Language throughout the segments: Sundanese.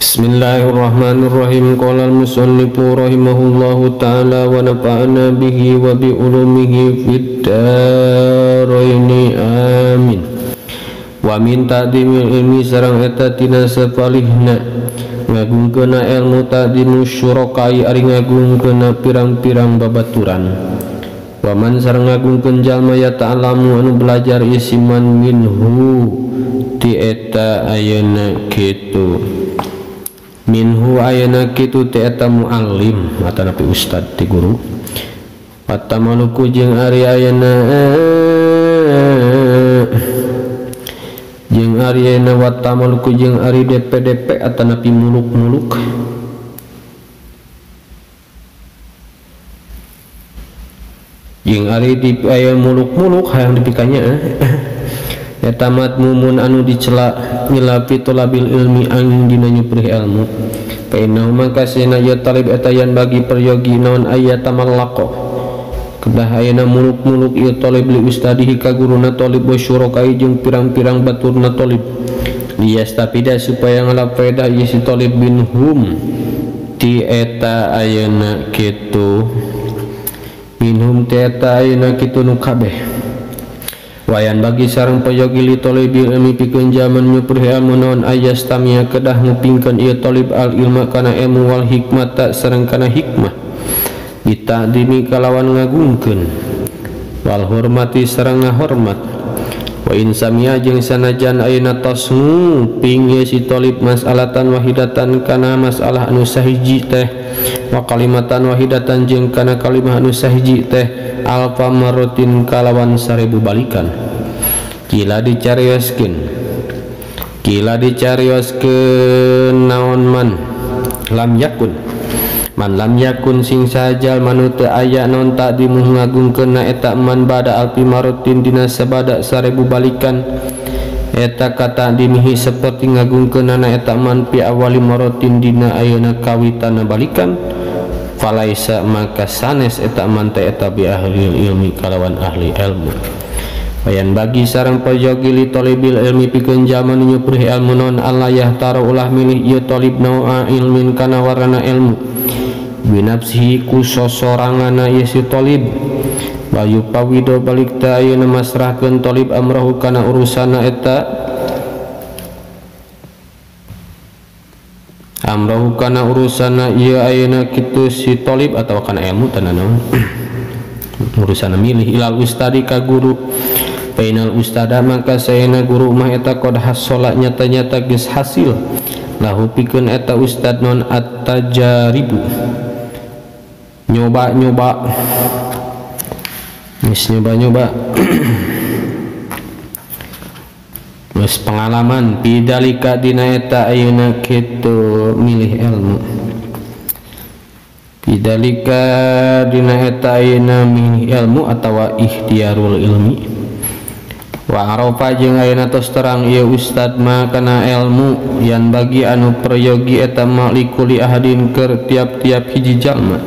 Bismillahirrahmanirrahim. Qala al-musannifu rahimahullahu ta'ala wa nafa'ana bihi wa bi ulumihi fid dharaini amin. Wa min ta'dimil ilmi sareng eta tina sapalihna ngagungkeuna ilmu ta'dimu syurakai ari ngagungkeuna pirang-pirang babaturan. Wa man sareng ngagungkeun jalma ya ta'lamu anu belajar isiman minhu ti eta ayeuna kitu. Minhu ayana kitu ti eta muallim atanapi ustad ti guru. Patamaluku jeung ari ayana jeung ari ayana watamaluku jeung ari DPDP atanapi muluk-muluk. Jeung ari di aya muluk-muluk hayang dipikanya eta matmumun anu dicela nyilapi tolabil ilmi ang dina nyuprih ilmu. Fa innahu mangka sena ya talib eta yan bagi peryogi naon aya tamallaqo kedah ayeuna muluk-muluk ieu talib li ustadihi ka guruna talib wa syurakai jeung pirang-pirang baturna talib liyastafida supaya ngalap faedah ieu si talib minhum ti eta ayeuna kitu minhum ti eta ayeuna kitu nu kabeh. Wayan bagi sareng peryogi li talibil ilmi pikeun jaman nyuprih ilmu naon ayastamia kedah ngupingkeun ieu talib al ilma kana ilmu wal hikmata sareng kana hikmah bita'dimi kalawan ngagungkeun wal hormati sareng ngahormat. Wa in samia jeung sanajan ayeuna tos nguping ieu si talib mas'alatan wahidatan kana masalah anu sahiji teh wa kalimatan wahidatan jeung kana kalimah anu sahiji teh alfa marrotin kalawan 1000 balikan. Kila dicarioskeun naon man lam yakun man lam yakun sing sajal manu teu aya naon takdimuh ngagungkeunna eta man bada alfi marrotin dina sabada 1000 balikan eta kata dimihi seperti ngagungkeunana eta man pi awali marrotin dina ayeuna kawitana balikan falaisa maka sanes eta man teh eta bi ahli ilmi kalawan ahli ilmu. Wayan bagi sareng peryogi li talibil ilmi pikeun jalma nu nyuprih ilmu naon Allah yahtara ulah milih ieu talib nawa ilmin kana warna ilmu binafsihi ku sosoranganna ieu si talib bayu pawido balik ta ayeuna masrahkeun talib amrahu kana urusana eta amrahu kana urusana ieu ayeuna kitu si talib atawa kana ilmu tah naon urusana milih ilal ustadi ka guru. Bainal ustada maka saena guru mah eta qad hasola nyata-nyata geus hasil lahu pikeun eta ustad non at-tajaribu nyoba-nyoba geus nyoba-nyoba geus pengalaman pidalika dina eta ayeuna kitu milih ilmu pidalika dina eta ayeuna milih ilmu atawa ikhtiarul ilmi. Wa arafa jeung ayeuna tos terang ieu ustad ma kana ilmu yan bagi anu peryogi eta ma likuli ahadin keur tiap-tiap hiji jalma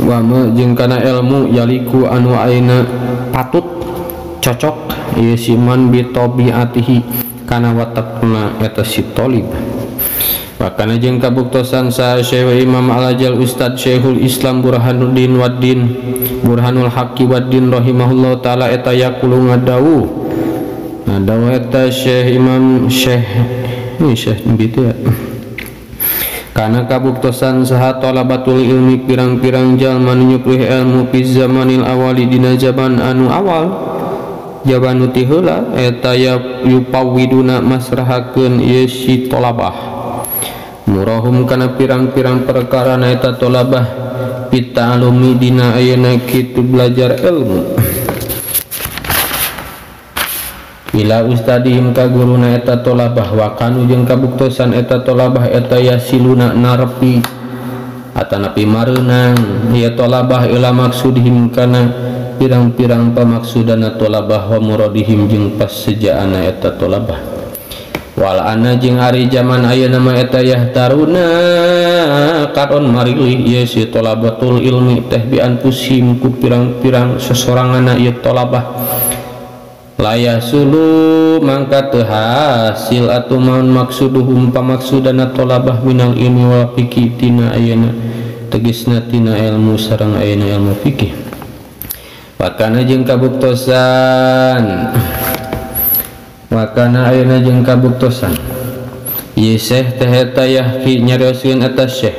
wa ma jeung kana ilmu yaliku anu ayeuna patut cocok ieu si man bi tabiatihi kana watakna eta si talib. Wa kana jeung kabuktosan sa Syekh Imam Al-Ajal Ustad Syekhul Islam Burhanuddin Waddin Burhanul Haqqi Waddin rahimahullahu taala eta yaqulu ngadawuh ngadawuh eta Syekh Imam Syekh ini Syekh gitu ya. Kana kabuktosan saha talabatul ilmi pirang-pirang jalma nu nyuprih ilmu fi zamanil awali dina zaman anu awal jaman nu ti heula eta ya yupawiduna masrahakeun ieu si talabah murahum kana pirang-pirang perkara na eta talabah pita'alumi dina ayeuna kitu belajar ilmu ila ustadihim ka guruna eta tolabah wa kanu jeung kabuktosan eta tolabah eta yasiluna narepi atanapi mareunang ieu tolabah ila maksudihim kana pirang-pirang pamaksudana tolabah wa muradihim jeung pasejaana eta tolabah. Wal ana jeung ari jaman ayeuna mah eta yahtaruna karon marilih ieu si tolabatul ilmi teh bi anfusihim ku pirang-pirang sosoranganna ieu tolabah Layah sulu mangka teu hasil atuh maun maksuduhum pamaksudana tolabah minal ilmi wal fikih tina ayeuna tegesna tina ilmu sareng ayeuna ilmu fikih. Wakana jeung kabuktosan wakana ayeuna jeung kabuktosan ieu syekh teh eta yahki nyarioskeun eta syekh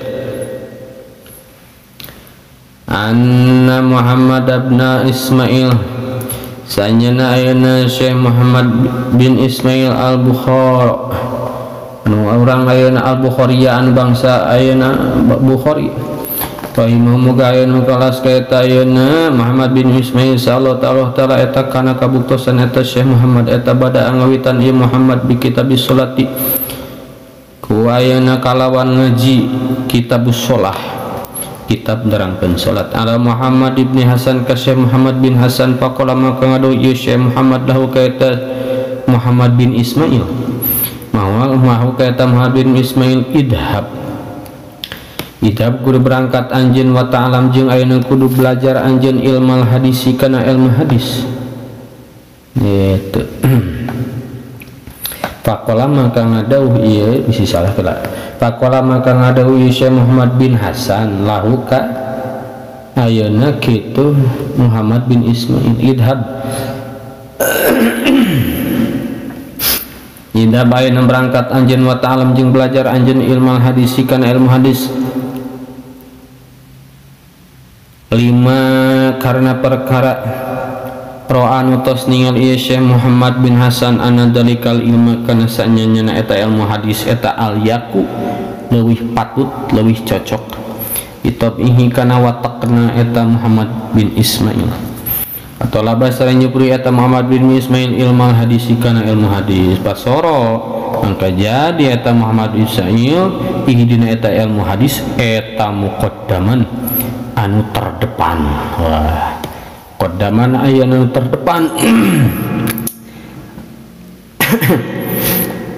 anna Muhammad ibn Ismail sanyana ayeuna Syekh Muhammad bin Ismail Al-Bukhari anu urang ayeuna Al-Bukhari anu bangsa ayeuna Bukhari rahimah muga ayeuna kalas ka eta ayeuna Muhammad bin Ismail sallallahu taala eta kana kabuktosan eta Syekh Muhammad eta bada ngawitan ieu Muhammad bi kitabis sholati ku ayeuna kalawan ngaji kitabus sholah kitab nerangkeun salat ala Muhammad ibn Hasan ka Syekh Muhammad bin Hasan faqala maka ngadu ieu Syekh Muhammad lahu ka eta Muhammad bin Ismail mahu ka eta Muhammad bin Ismail idhab idhab kudu berangkat anjeun wa ta'alam jeung ayeuna kudu belajar anjeun ilmal hadisi kana ilmu hadis gitu. Faqala maka ngadauh ieu bisi salah kela. Faqala maka ngadauh ieu Syekh Muhammad bin Hasan lahu ka ayeuna kitu Muhammad bin Ismail idhab idhab ayeuna berangkat anjeun wa ta'alam jeung belajar anjeun ilmu hadis kana ilmu hadis lima karena perkara ro'anu tos ningal ieu Syekh Muhammad bin Hasan anna dalikal ilma kana sanyana eta ilmu hadis eta al yaku leuwih patut leuwih cocok itobihi kana watakna eta Muhammad bin Ismail atau laba sareng nyupri eta Muhammad bin Ismail ilmu hadis kana ilmu hadis pasoro mangka jadi eta Muhammad bin Ismail ihi dina eta ilmu hadis eta muqaddaman anu terdepan. Wah qaddaman aya nu terdepan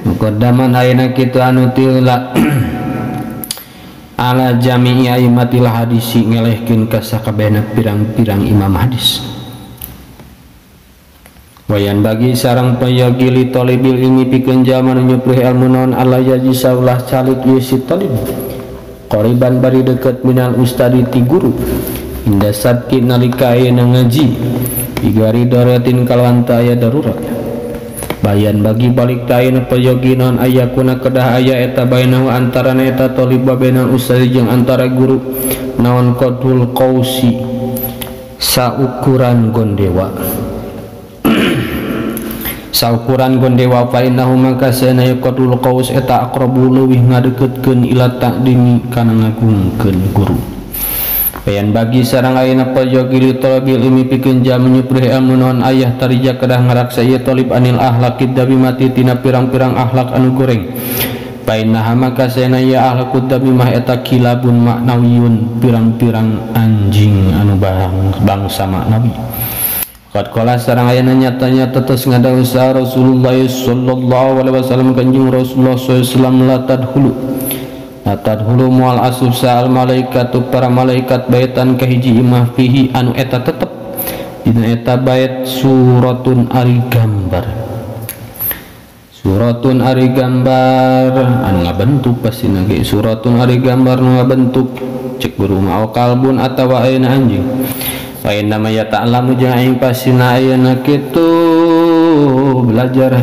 muqaddaman ayeuna kitu anu tila ala jami'i aimatil hadisi ngelehkeun ka sakabehna pirang-pirang imam hadis wayan bagi sarang payogi li talibil ilmi pikeun jalma nu nyuprih ilmu naon ala yaji saulah calik ieu si talib qariban bari deukeut minal ustadi ti guru inda sabki nalika ayeuna ngaji bigari daruatin kalawan teu aya darurat bayan bagi balik ta ayeuna payogi naon aya kuna kedah aya eta bainahu antarana eta talib wa bainal ustadi jeung antara guru naon qadul qausi saukuran gondewa saukuran gondewa fa innahu maka sana qadul qaus eta aqrabu leuwih ngadeukeutkeun ila ta'dimi kana ngagungkeun guru. Bayan bagi sarang ayeuna payogi li talabil ilmi pikeun jalma nyuprih ilmu naon ayah tarija kedah ngaraksa ieu talib anil ahlakid mati tina pirang-pirang akhlak anu goreng bainaha maka saena ieu ahlakud damimah eta kilabun maknawiyun pirang-pirang anjing anu bangsa maknawi. Qad qala sarang ayeuna nyata-nyata tos ngadawuh Rasulullah sallallahu alaihi wasallam kanjeng Rasulullah sallallahu alaihi wasallam la tadkhulu tadhulu mual asup sa'al malaikatu para malaikat baitan kahiji imah fihi anu eta tetep dina eta bait suratun ari gambar suratun ari gambar anu ngabentuk pastina ge suratun ari gambar nu ngabentuk cek guru mah kalbun atawa ayeuna anjing wa inna ma yata'lamu jeung aing pastina ayeuna kitu belajar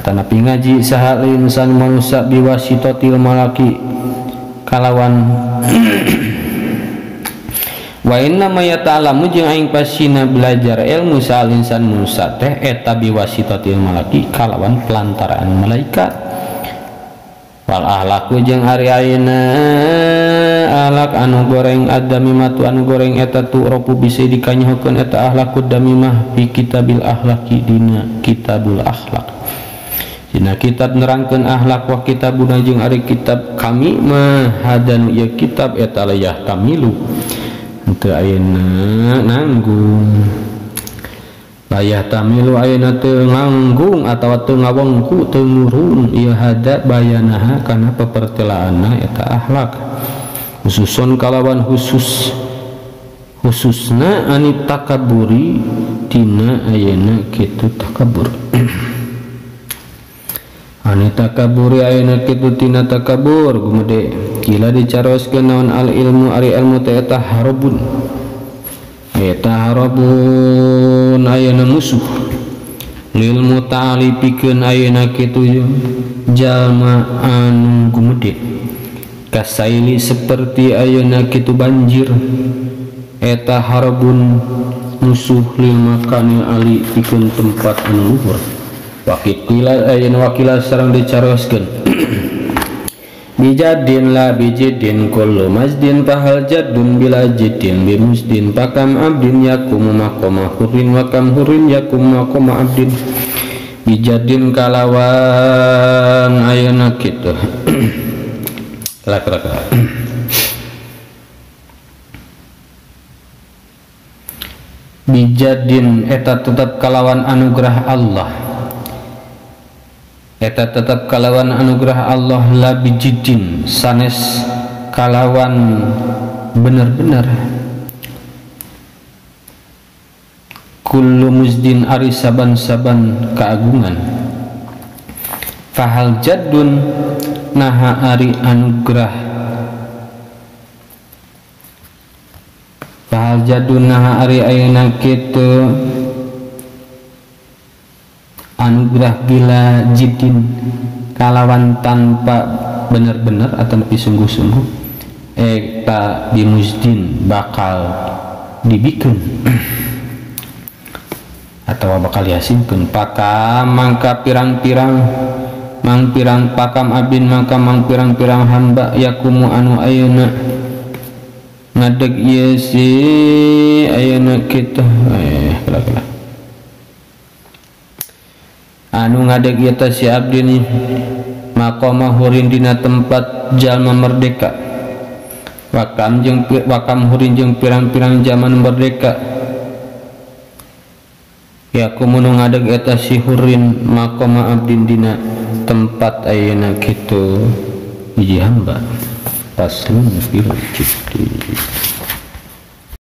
tanapi ngaji saha insan manusia biwasitatil malaki kalawan wa inna ma yata'lamu jeung aing pasina belajar ilmu saha insan manusia teh eta biwasitatil malaki kalawan pelantaraan malaikat wal ahlaku jeung ari ayeuna ahlak anu goreng adamimatu anu goreng eta tu ropu bisa dikanyahokeun eta ahlakud damimah fi kitabil ahlaki dina kitabul akhlak dina kitab nerangkeun akhlak wa kitabuna jeung ari kitab kami mah hadan ieu kitab eta layah tamilu teu ayeuna nanggung layah tamilu ayeuna teu nganggung atawa teu ngawengku teu ngurung ieu hada bayanaha kana pepertelaanna eta akhlak khususun kalawan khusus Khususna ani takaburi tina ayeuna kitu takabur. Ani takaburi ayeuna kitu tina takabur gumede kila dicaroskeun naon al ilmu ari ilmu teh eta harobun. Eta harobun ayeuna musuh lil muta'ali pikeun ayeuna kitu jalma anu gumede kasaili seperti ayeuna kitu banjir eta harbun musuh lil makanil ali pikeun tempat anu luhur. Wakila ayeuna wakila sareng dicaroskeun bijadin la bijidin kullu mazdin fahal jaddun bila jiddin bimusdin pakam abdin yakumu maqama hurin wa kam hurin yakumu maqama abdin bijadin kalawan ayeuna kitu. Lak-lak bijadin eta tetap kalawan anugerah Allah, eta tetap kalawan anugerah Allah la bijidin sanes kalawan bener-bener. Kullu muzdin ari saban-saban keagungan fahal jaddun naha ari anugerah fahal jaddun naha ari ayeuna kitu anugerah bila jidin kalawan tanpa benar-benar atau lebih sungguh-sungguh eta bimuzdin bakal dibikeun atau bakal diasingkeun. Pakam mangka pirang-pirang mangpirang pakam abin mangka mangpirang-pirang hamba yakumu anu ayeuna ngadeg ieu si ayeuna kitu kala-kala anu ngadeg ieu teh si abdi nih maqama hurin dina tempat jalma merdeka wakam jeung wakam hurin jeung pirang-pirang zaman merdeka yakumu nu ngadeg eta si hurin maqama abdin dina tempat ayeuna kitu hiji hamba. Paslon fil jiddi.